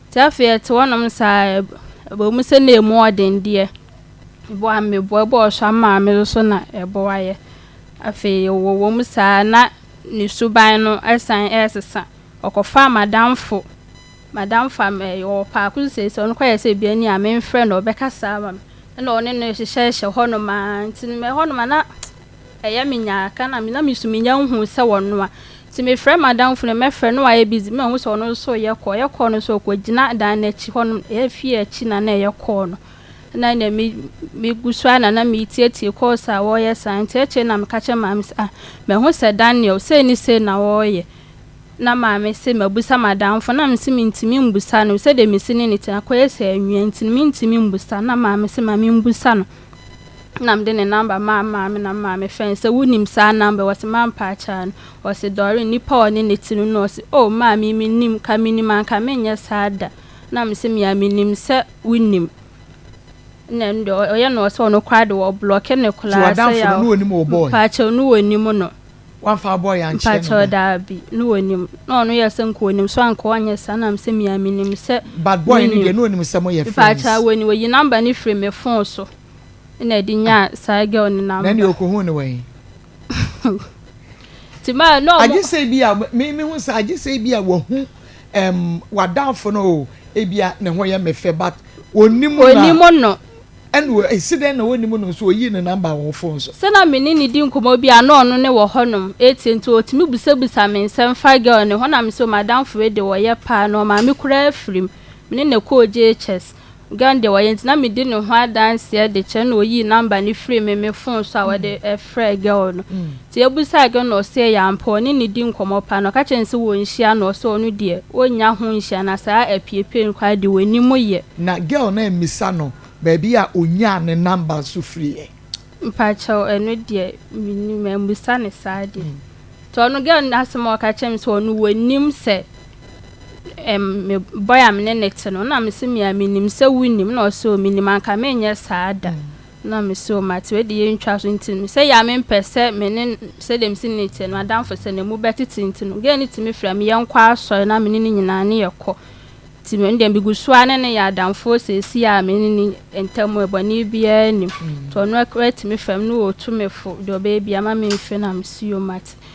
Nti afei ɛte hɔnom saa, ɛwɔ mu sɛ na emu ɔden deɛ, boa meboa ɛbɔɔ so ama me nso na ɛboa yɛ. Afei wɔwɔ mu saa na ne suban no ɛsan ɛresesa. Ɔkɔfaa madamfo, madamfo a ɔwɔ paako seesei, ɔno kɔyɛ sɛ bia ni a memfrɛ no, ɔbɛkasa ama me. Ɛna ɔne no hyehyɛhyɛ hɔnom a, nti hɔnom a na ɛyɛ me nyaaka na me so menya nhu sɛ wɔnoa. Nti mefrɛ madamfo no, mɛfrɛ no, wayɛ busy. Mahu sɛ ɔno nso yɛ kɔɔ, yɛ kɔɔ no nso ɔkɔgyina dan n'akyi hɔnom, ɛyɛ fie akyi na ɛyɛ kɔɔ no. Na nea me megu so a na metietie calls a wɔreyɛ saa. Nti akyire na meka kyerɛ maame sɛ, ah, mahu sɛ Daniel sei ne sei na wɔreyɛ. Na maame se mabusa madamfo, na mese mentumi mbusa no, sɛdeɛ mesi ne ne te akɔyɛ sɛ anwia, nti no mentumi mbusa. Na maame se ma membusa no, na mede ne number maa maame, na maame fɛn sɛ wonim saa number. Wɔse mampa akyɛ no, ɔse dɔre nipa a ɔne ne ti no, na ɔse, oh maame, menim ka menim anka menyɛ saa da. Na mese mea menim sɛ wonim. Na ɛno deɛ ɔyɛ no ɔsɛ ɔno koraa de wɔ block ne koraa. Sɛ yà no onim wɔ boy? Mpakyɛw, no wɔ nim no. Wamfa boy ankyerɛ no? Mpakyɛw, daabi, no wɔ nim. Na ɔno yɛ sɛ nka onim so anka ɔnyɛ saa. Na sɛ mia menim sɛ But boy no deɛ, no onim sɛ mo yɛ friends? Mpakyɛw, wɔ ni wɔyi number ne firi me phone so ɛna ɛde nya saa girl ne number. Na ɛne okohu ne wɔn? Ti maa na ɔmo Agye sɛ bi a me hu sɛ agye sɛ bi a wɔhu wadamfo no o, ebi a ne ho yɛ me fɛ, but onim na Onim no. Ɛna esi dɛn na onim no nso oyi ne number wɔ phone so? Sɛ na me ne ne di nkɔmɔ bi a, na ɔno ne wɔ hɔnom etie, nti otumi busabusa me nsɛm fa girl ne hɔ. Na me sɛ madamfo wei de wɔyɛ paa, na ɔmaame koraa afiri mu, me ne ne kɔɔ JHS, girl deɛ wɔyɛ, nti na me di ne ho adanseɛ de kyerɛ. Na oyi number ne firi me phone so a wɔde ɛfrɛ girl no. Nti ebusa girl no, ɔsɛ yɛ ampa, ɔne ne di nkɔmɔ paa. Na ɔka kyerɛ ne sɛ wɔn nhyia, na ɔsɛ ɔno deɛ wɔnya ho nhyia, na saa apiepie nkwa de wɔn anim yɛ. Na girl na emisa no baabi a onyaa ne number nso firi yɛ? Mpakyɛw, ɛno deɛ menim, ɛmbusa ne saa deɛ. Nti ɔno girl no asɛm a ɔka kyerɛ me sɛ ɔno wɔnim sɛ me boy a me ne ne te no. Na me sɛ mea menim sɛ wonim. Na ɔsɛ o menim anka menyɛ saa da. Na me sɛ o mate, wei de yɛntwa so. Nti no sɛ yɛ a mempɛ sɛ me ne sɛdeɛ mesi ne te no adamfo sɛ ne mu bɛtete. Nti no girl no tumi frɛ me, yɛnkɔ asɔre, na me ne ne nyinaa ne yɛkɔ. Nti me deɛ megu so a ne ne yɛ adamfoɔ seesi a me ne ne ntam bɔne biara nim. Nti ɔno akora tumi frɛ me na wɔtu me fo deɛ ɔbɛyɛ bi ama memfiri, na mesi yo mate.